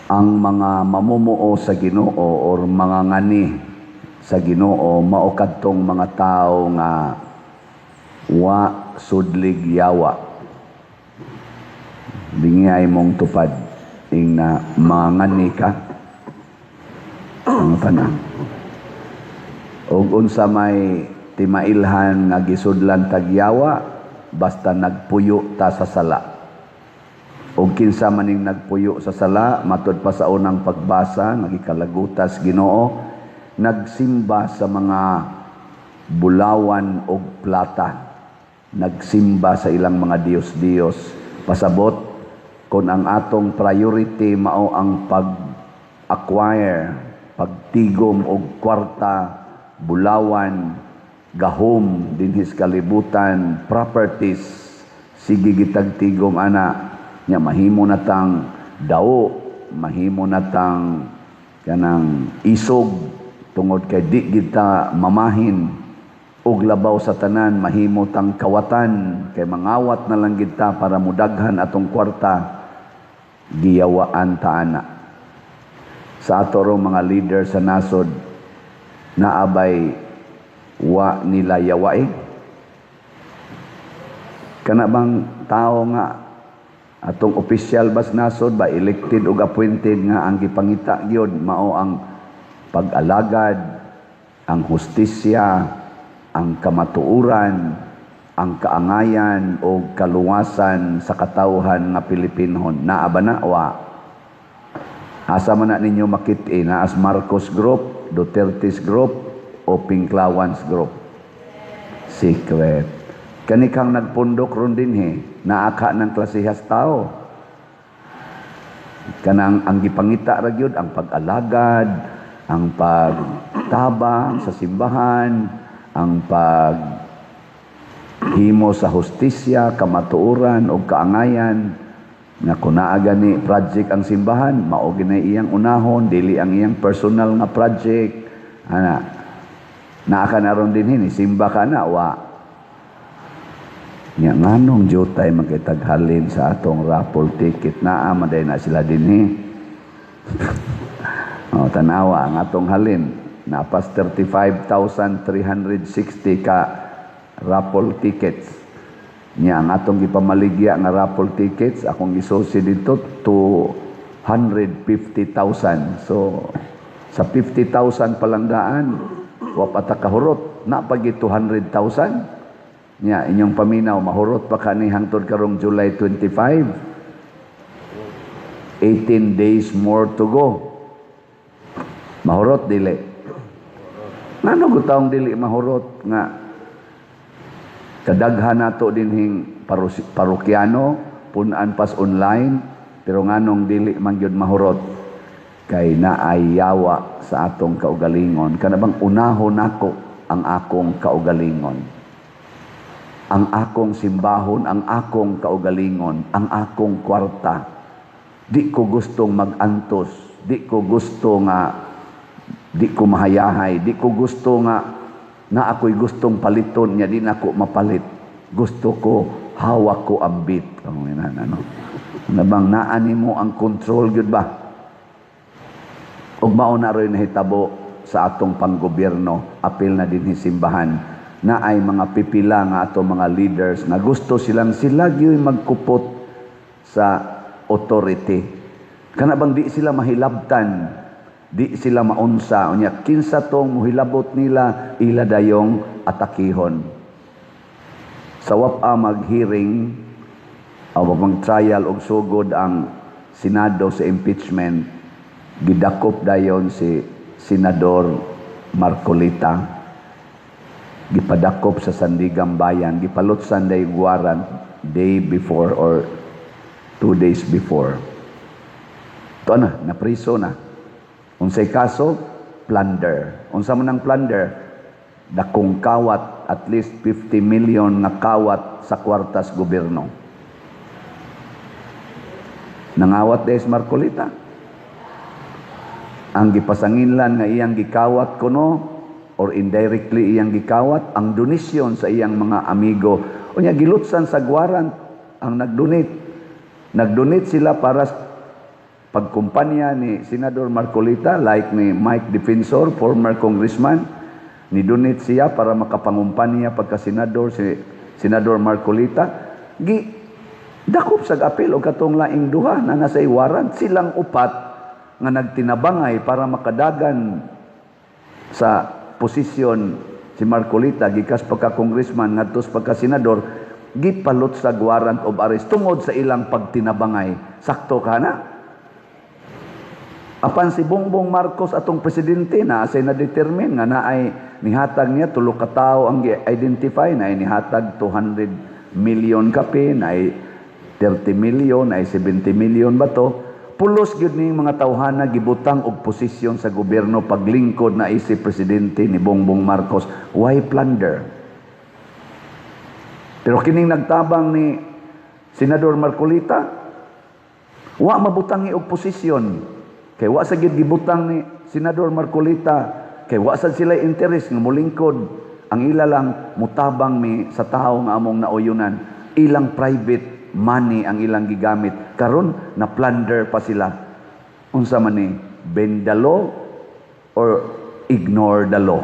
Ang mga mamumuo sa Ginoo or mga ngani sa Ginoo mao kadtong mga tawo nga wa sudlig yawa. Bingi mong tupad ing na mga ngani ka ang tanan. Og unsa may timailhan nga gisudlan tag yawa? Basta nagpuyo ta sa sala. Og kinsa maning nagpuyo sa sala? Matud pa sa unang pagbasa nga gikalagutas Ginoo, nagsimba sa mga bulawan og plata, nagsimba sa ilang mga diyos-diyos. Pasabot kung ang atong priority mao ang pag-acquire, pagtigom og kwarta, bulawan, gahom dinhis kalibutan, properties, sige gitag tigom ana nya, mahimo na tang dawo, mahimo na tang kanang isog tungod kay di kita mamahin, ug labaw sa tanan, mahimo tang kawatan kay mangawat na lang kita para mudaghan atong kwarta, giyawaan ta ana. Sa ato rong mga leader sa nasod, naabay wa nila yawai? Kana bang tao nga atong opisyal bas nasod ba, elected ug appointed, nga ang gipangita gyud mao ang pag-alagad, ang hustisya, ang kamatuoran, ang kaangayan o kaluwasan sa katawhan nga Pilipinon? Naa ba na? Wa. Asa man na ninyo makit-i? Naas Marcos Group, Duterte's Group o Pinklawans Group? Secret. Kanikang nagpundok ron dinhi, naa ka ng klasehas tao. Kanang ang gipangita ra gyud ang pag-alagad, ang pagtabang sa simbahan, ang pag himo sa hustisya, kamatuoran o kaangayan, nga kung naa gani project ang simbahan, mao ginay iyang unahon, dili ang iyang personal nga project. Ana, naa ka na ron dinhi, ni simba ka na, wa? Nya nganong jutay makitaghalin sa atong raffle ticket? Naa man na sila dinhi. Oh, tanawa ang atong halin. Napas 35,360 ka raffle tickets. Nya ang atong gipamaligya nga raffle tickets, akong gisusi dito, 250,000. So sa 50,000 pa lang daan, wa pa ta kahurot. Na pag 200,000. Nya inyong paminaw, mahurot pa kani hangtod karong July 25? 18 days more to go. Mahurot, dili? Ngano gutawong dili mahurot nga kadaghan nato dinhing parokyano, punan pas online, pero nganong dili man gyud mahurot? Kay naay yawa sa atong kaugalingon. Kana bang unahon nako ang akong kaugalingon, ang akong simbahon, ang akong kaugalingon, ang akong kwarta. Di ko gustong mag-antos, di ko gusto nga di ko mahayahay, di ko gusto nga na ako'y gustong paliton niya, di na ako mapalit. Gusto ko, hawak ko ang beat. Oh, yan, ano? Ano bang naani mo ang control gyud ba? Ug mao na rin nahitabo sa atong panggobyerno, apil na dinhi simbahan, na ay mga pipila nga ato mga leaders nga gusto silang sila gyud magkupot sa authority. Kana bang di sila mahilabtan, di sila maunsa, unya kinsa tong mohilabot nila, ila dayong atakihon. Sa wapa mag-hearing o mag-trial og sugod ang Senado sa impeachment, gidakop dayon si Senador Marcoleta, gipadakop sa Sandiganbayan, gipalutsan day warrant day before or 2 days before. Ito na, napriso na. Unsay kaso? Plunder. Unsa man ang plunder? Dakong kawat, at least 50 million nga kawat sa kwartas gobyerno. Nangawat des Marcoleta. Ang gipasanginlan nga iyang gikawat kuno or indirectly iyang gikawat ang donasyon sa iyang mga amigo. Unya gilutsan sa warrant ang nagdonate. Nagdonate sila para Pagkumpanya ni Senador Marcoleta, like ni Mike Defensor, former congressman, ni donate siya para makapangumpanya pagka senador si Senador Marcoleta, gi dakop sa apil og katong laing duha na nasa warrant. Silang upat nga nagtinabangay para makadagan sa posisyon si Marcoleta gikas pagka congressman ngadto sa pagka senador, gipalot sa warrant of arrest tungod sa ilang pagtinabangay. Sakto ka na. Apan si Bongbong Marcos, atong presidente, na say na determine nga naay nihatag niya, tulo ka tawo ang gi-identify na nihatag 200 million kapin, ay 30 million, ay 70 million ba to? Pulos gyud ning mga tawhana gibutang og posisyon sa gobyerno paglingkod na isip presidente ni Bongbong Marcos. Why plunder? Pero kining nagtabang ni Senador Marcoleta, wa mabutangi og posisyon. Kay wa sa gyud gibutang ni Senador Marcoleta, kay wa sad sila interes nga molingkod. Ang ila lang, mutabang mi sa tawo nga among nauyunan. Ilang private money ang ilang gigamit. Karon na plunder pa sila. Unsa man ni, bend the law or ignore the law?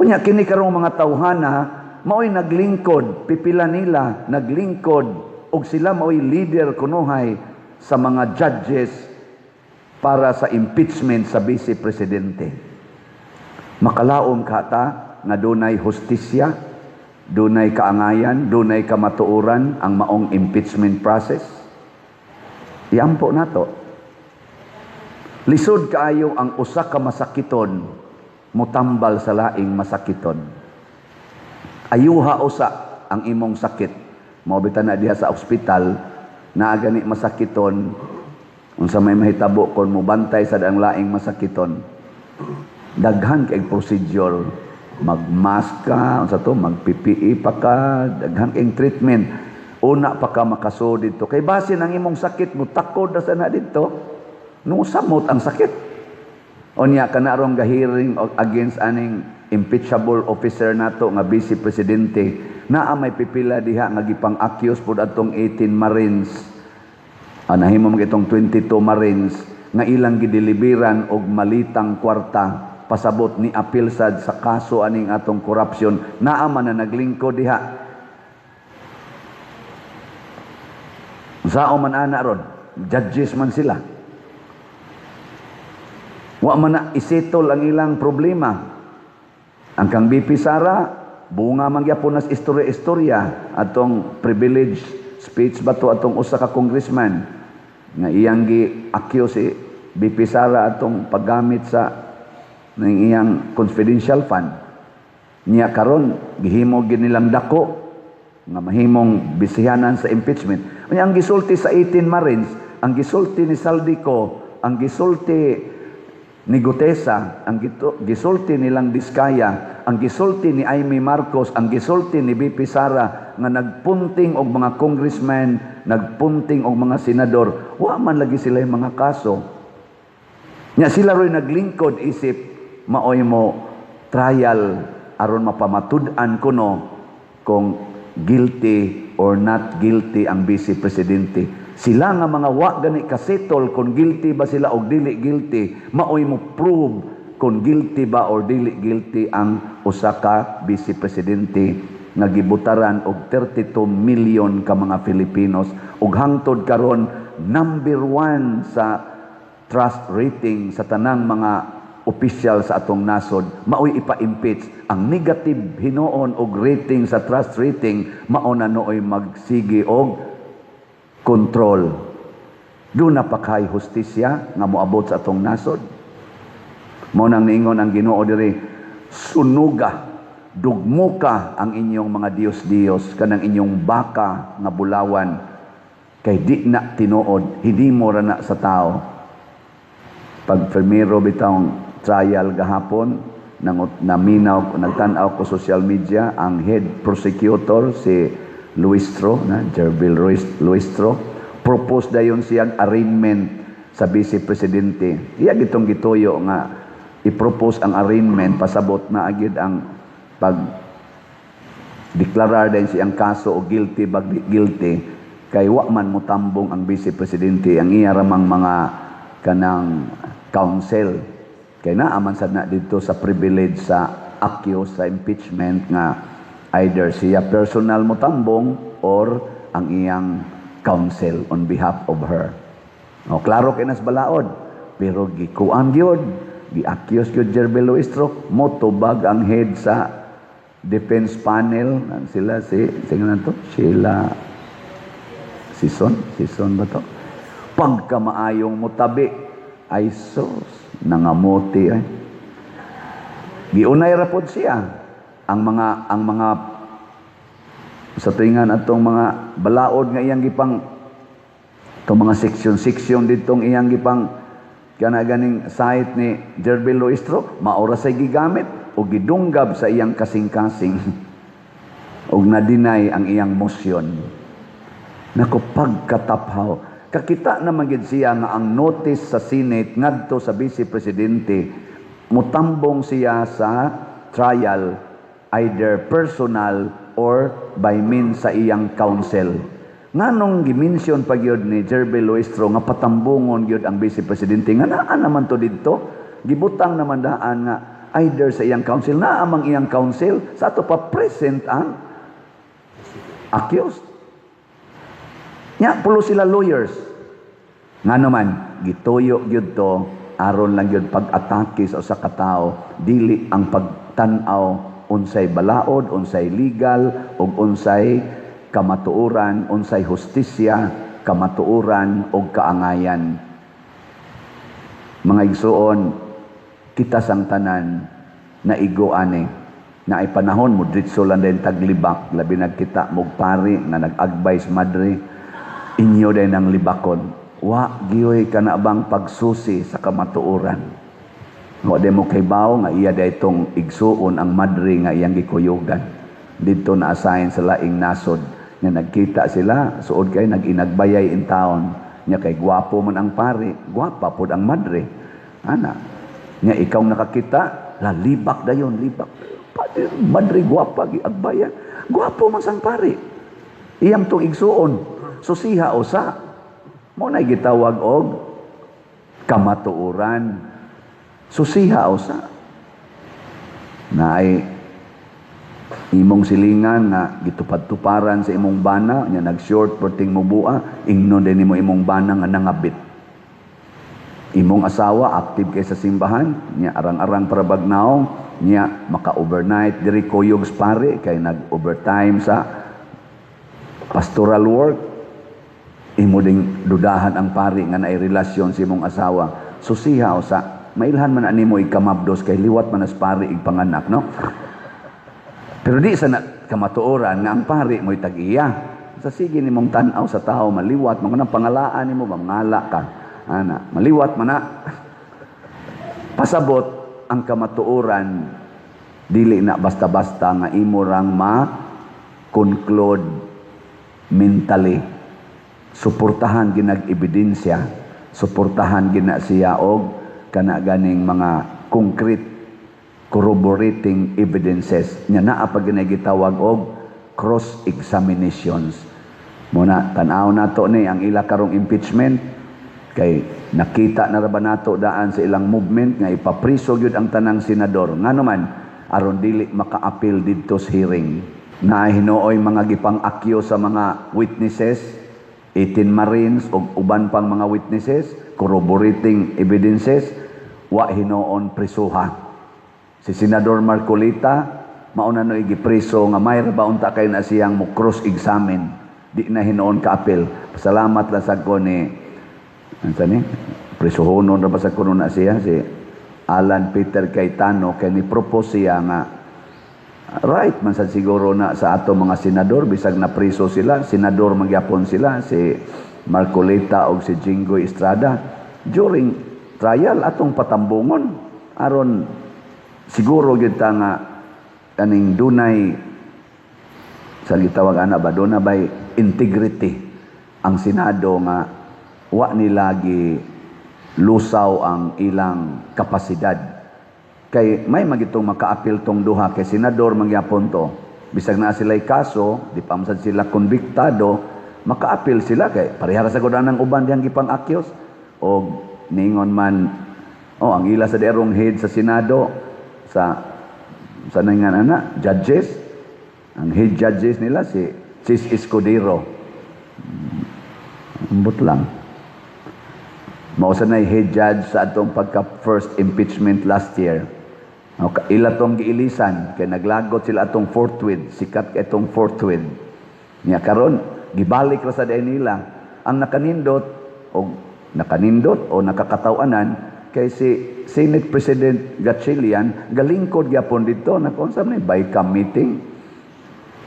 Unya kini karong mga tawhana mao'y naglingkod, pipila nila naglingkod og sila mao'y leader kunuhay sa mga judges para sa impeachment sa vice presidente. Makalaom ka ta nga dunay hustisya, dunay kaangayan, dunay kamatuoran ang maong impeachment process? Iampo nato. Lisod kaayo ang usa ka masakiton mutambal sa laing masakiton. Ayuha usa ang imong sakit. Mao bitaw na diha sa ospital naa gani masakiton, unsa may mahitabo kon mobantay sad ang laing masakiton? Daghan kay procedure, mag-mask ka, unsa to, mag-PPE pa ka, daghan kay treatment. Una pa ka makasud didto kay basin ang imong sakit mo takod na sana didto. No samot ang sakit. Unya kana rong gahearing against aning impeachable officer nato nga vice presidente, naa may pipila diha nga gipang-accuse pud atong 18 Marines. Ah, nahimo man itong 22 Marines nga ilang gideliveran og malitang kwarta, pasabot ni apil sad sa kaso aning atong corruption. Naa man na naglingkod diha. Sao man ana ron? Judges man sila. Wa man na isettle ang ilang problema. Ang kang BP Sara, bunga man gyapon nas istorya-istorya atong privilege speech ba to, atong usa ka congressman nga iyang gi-accuse si BP Sara atong paggamit sa ng iyang confidential fund. Niya karon gihimo gid nilang dako nga mahimong bisihanan sa impeachment. Unya ang gisulti sa 18 Marines, ang gisulti ni Zaldy Co, ang gisulti ni Guteza, ang gisulti nilang Diskaya, ang gisulti ni Imee Marcos, ang gisulti ni BP Sara nga nagpunting og mga congressman, nagpunting og mga senador, wa man lagi sila yung mga kaso. Nya sila ro'y naglingkod isip maoy mo trial aron mapamatud-an kuno kung guilty or not guilty ang vice presidente. Sila nga mga wa gani kasettle kung guilty ba sila o dili guilty, maoy mo prove kung guilty ba or dili guilty ang usa ka vice presidente nga gibutaran og 32 million ka mga Filipinos ug hangtod karon number one sa trust rating sa tanang mga opisyal sa atong nasod, maoy ipa-impeach. Ang negative hinuon og rating sa trust rating, mao na nooy magsige og control. Duna pa kay hustisya nga moabot sa atong nasod? Mao nang niingon ang Ginoo diri, sunuga, dugmuka ang inyong mga diyos-diyos, kanang inyong baka nga bulawan, kay di na tinuod, hinimo ra na sa tao. Pag primero bitawng trial gahapon, nang naminaw, nagtan-aw ko social media, ang head prosecutor si Luistro, na Gerville Luistro, propose dayon siyang arraignment sa vice presidente. Iya gitong gituyo nga i-propose ang arraignment, pasabot na agid ang pag deklarar din siyang kaso o guilty ba guilty. Kay wa man motambong ang vice presidente, ang iya ramang mga kanang counsel. Kay naa man sad na dito sa privilege sa accused sa impeachment nga either siya personal motambong or ang iyang counsel on behalf of her. O, klaro kay nas balaod, pero gikuan gyud, gi-accuse gyud Gerville Luistro, motubag ang head sa defense panel sila, si sino na to? Sheila Sison, Sison ba to? Pagkamaayong mutabi, ay sus, nangamuti ay. Giunay ra pod siya ang mga sa tuingan atong mga balaod nga iyang gipang itong mga section-section ditong iyang gipang kana ganing site ni Gerville Luistro, maora say gigamit o gidunggab sa iyang kasing-kasing og na-deny ang iyang motion. Nako, pagkataphaw. Kakita naman gid siya nga ang notice sa Senate ngadto sa Vice Presidente, mutambong siya sa trial either personal or by means sa iyang counsel. Nganong gimension pa gyud ni Gerville Luistro nga patambungon gyud ang Vice Presidente nga naa naman to didto? Gibutang naman daan nga either sa iyang counsel, naa mang iyang counsel sa ato pa present ang accused. Nya, pulo sila lawyers. Nga naman, gituyo gyud to aron lang gyud pag-atake sa usa ka tawo, dili ang pagtan-aw unsay balaod, unsay legal ug unsay kamatuoran, unsay hustisya, kamatuoran ug kaangayan. Mga igsuon, kita sang tanan naigo ani na ay panahon mo dritso lang din taglibak, labi nagkita mog pari nga nag-agbay sa madre inyo din ang libakon. Wa giyoy kana bang pagsusi sa kamatuoran. Wa di mo kaybaw nga iya daytong igsuon ang madre nga iyang gikuyugan didto na assign sa laing nasod nga nagkita sila, suod kay nag-inagbayay in town nya, kay gwapo man ang pari, gwapa pod ang madre ana nya. Ikaw nakakita la, libak dayon, libak. Pati madre gwapa, giagbayan, gwapo man sang pari iyang tong igsuon. Susiha usa mo na gitawag og kamatuoran, susiha usa na ay imong silingan nga gitupad-tuparan sa imong bana nya nag-short perting mubua, ingnon din nimo imong bana nga nangabit. Imong asawa active kay sa simbahan nya, arang-arang para bagnaw nya, maka-overnight diri kuyog sa pare kay nag-overtime sa pastoral work, imo ding dudahan ang pari nga naay relasyon sa imong asawa. Susiha usa, mailhan man ani mo ikamabdos kay liwat man as pari igpanganak, no? Pero di sa na kamatuoran nga ang pari mo'y tag-iya. Sa sige nimong tan-aw sa tao, maliwat man kanang pangalaan nimo, mangala ka. Ana, maliwat man na. Pasabot ang kamatuoran, dili na basta-basta nga imo rang ma conclude mentally. Suportahan ginag ebidensya, suportahan gina siya og kana ganing mga concrete corroborating evidences nya naa pa ginay gitawag og cross examinations. Muna tan-aw nato ni ang ila karong impeachment kay nakita na ra ba nato daan sa ilang movement nga ipapriso gyud ang tanang senador. Ngano man? Aron dili maka-appeal didto sa hearing na hinuoy mga gipang-accuse sa mga witnesses, 18 Marines ug uban pang mga witnesses, corroborating evidences, wa hinuon prisuha. Si Senador Marcoleta mauna no gipreso nga may ra ba unta kay na siyang mo cross examine, di na hinuon ka-appeal. Pasalamat lang sad ko ni unsa ni, prisuhonon ra ba sa kuno na siya, si Alan Peter Cayetano, kay ni propose siya nga right man sad siguro na sa ato mga senador bisag na priso sila, senador magyapon sila, si Marcoleta og si Jinggoy Estrada, during trial atong patambungon aron siguro gyud ta nga kaning dunay sa gitawag ana ba, duna bay integrity ang Senado nga wa nila gi lusaw ang ilang kapasidad. Kay may magitong maka-appeal tong duha kay senador mangyapon to, bisag naa sila'y kaso, di pa man sad sila konbiktado. Maka-appeal sila kay parehara sa gud ang uban diyang gipang-accuse og ningon man, oh, ang ila sa derong head sa Senado sa nangan ana judges, ang head judges nila si Chiz Escudero. Ambot lang. Mao sa nay head judge sa atong pagka first impeachment last year. Okay, ila tong giilisan kay naglagot sila atong forthwith, sikat kay itong forthwith. Nya karon gibalik ra sa nila ang nakanindot o nakanindot o nakakatawanan kay si Senate President Gatchalian galingkod gyapon dito na kung sa ni bicam meeting.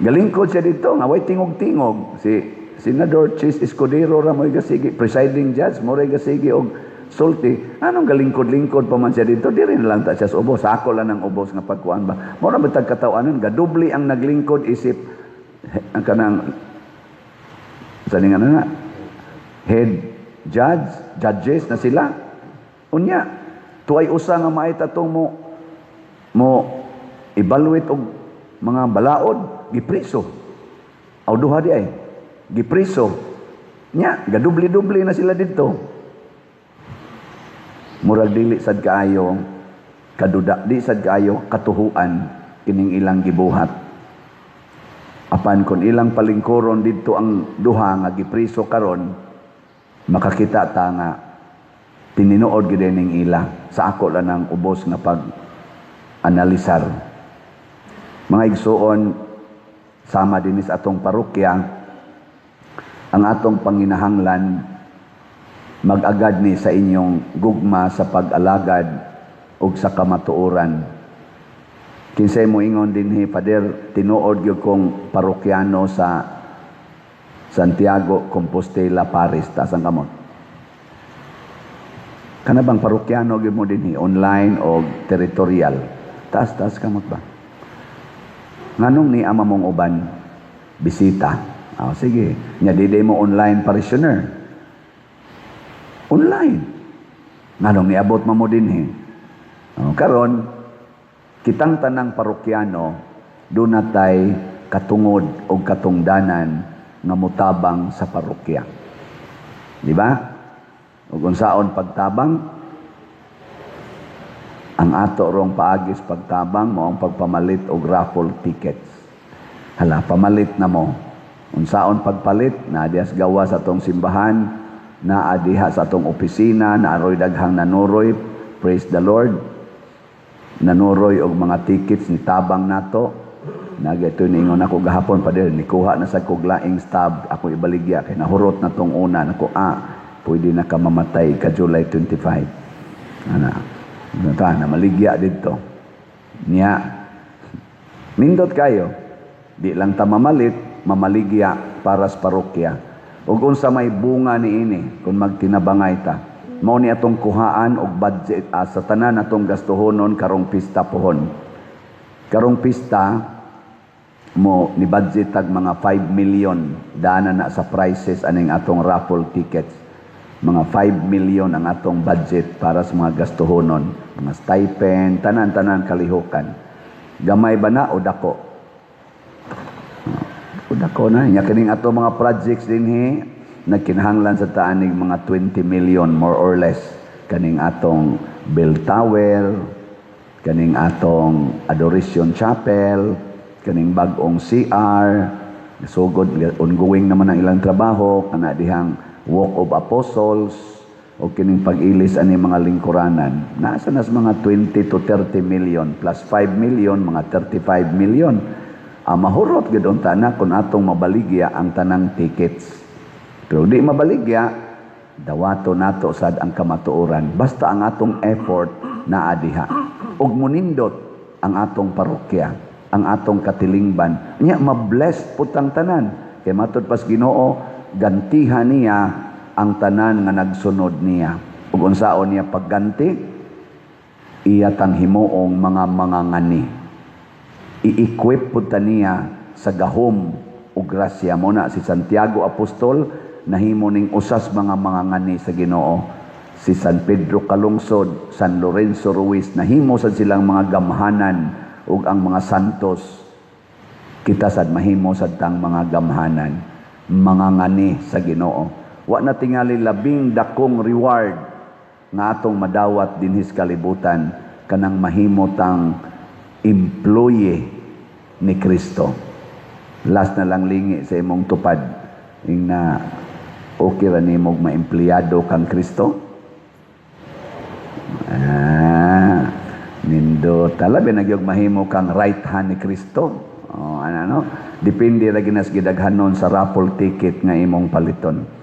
Galingkod siya dito nga way tingog-tingog. Si Senador Chiz Escudero ra mo'y gasigi, presiding judge mo ray gasigi og sulti. Anong galingkod-lingkod pa man siya dito? Diri na lang ta siya sa ubos. Ako lang ang ubos nga pagkuan ba. Mao ra bitag katawanan, gadubli ang naglingkod isip ang kanang sa nga na head judge, judges na sila. Unya, tuay usa nga maay tatong mo evaluate og mga balaod, gipriso. Aw, duha di ay gipriso. Nya, gadubli-dubli na sila dito. Murag dili sad kaayo kaduda, di sad kaayo katuhuan kining ilang gibuhat. Apan kung ilang palingkuron didto ang duha nga gipriso karon, makakita ta nga tininuod gid ning ila sa ako lang ang ubos nga pag analisar. Mga igsuon, sama dinhi sa atong parokya, ang atong panginahanglan mag-agad ni sa inyong gugma sa pag-alagad ug sa kamatuoran. Kinsay mo ingon dinhi, "Father, tinuod gyud kong parokyano sa Santiago Compostela Parish"? Taas ang kamot. Kana bang parokyano gyud mo dinhi, online o territorial? Taas, taas kamot ba? Nganong ni ama mong uban bisita? Oh, sige. Nya di mo online parishioner. Online. Nganong niabot mo dinhi? Oh, karon kitang tanang parokyano duna tay katungod o katungdanan nga mutabang sa parokya. Di ba? Ug unsaon pagtabang? Ang ato rong paagis pagtabang mo ang pagpamalit og raffle tickets. Hala, pamalit na mo. Unsaon pagpalit? Naa diha sa gawas atong simbahan, naa diha sa atong opisina, naaroy daghang nanuroy. Praise the Lord. Nanuroy og mga tickets ni tabang nato. Nagito niingon ako gahapon, "Pader, nikuha na sa kog laing stub, ako ibaligya kay nahurot na tong una." Nako, ah, pwede na ka mamatay ka July 25. Ana. Ta na maligya didto. Niya. Nindot kayo. Di lang ta mamalit, mamaligya para sa parokya. Ug unsa may bunga niini kung magtinabangay ta? Mao ni atong kuhaan og budget sa tanan atong gastuhonon karong pista pohon. Karong pista mo ni budget tag mga 5 million dana na sa prices aning atong raffle tickets. Mga 5 million ang atong budget para sa mga gastuhonon, mga stipend, tanan-tanan kalihukan. Gamay ba na o dako? O dako na. Nya kining ato mga projects dinhi nagkinahanglan sa taanig mga 20 million more or less, kaning atong bell tower, kaning atong Adoration Chapel, kaning bag-ong CR, sugod, ongoing naman ang ilang trabaho, kana dihang Walk of Apostles, o kining pag-ilis ani mga lingkuranan. Nasa nas mga 20 to 30 million plus 5 million, mga 35 million. Ah, mahurot gid unta na kung atong mabaligya ang tanang tickets. Pero di mabaligya, dawato nato sad ang kamatuoran. Basta ang atong effort naa diha. Ug munindot ang atong parokya, ang atong katilingban. Nya mabless pud tang tanan. Kay matud pas Ginoo, gantihan niya ang tanan nga nagsunod niya. Ug unsaon niya pagganti? Iya tang himuong mga mangangani. I-equip pud ta niya sa gahom ug grasya. Mo na si Santiago Apostol nahimo ning usas mga mangangani sa Ginoo. Si San Pedro Calungsod, San Lorenzo Ruiz, nahimo sad silang mga gamhanan ug ang mga santos, kita sad mahimo sad tang mga gamhanan. Mangangani sa Ginoo. Wa na tingali labing dakong reward nga atong madawat dinhi sa kalibutan kanang mahimo tang employee ni Kristo. Last na lang, lingi sa imong tupad. Ingna, okay ra nimog maempleyado kang Kristo? Ah, nindot. Labi na gyud mahimo kang right hand ni Kristo. Oh, ano, no? Depende ra ginas gidaghanon sa raffle ticket nga imong paliton.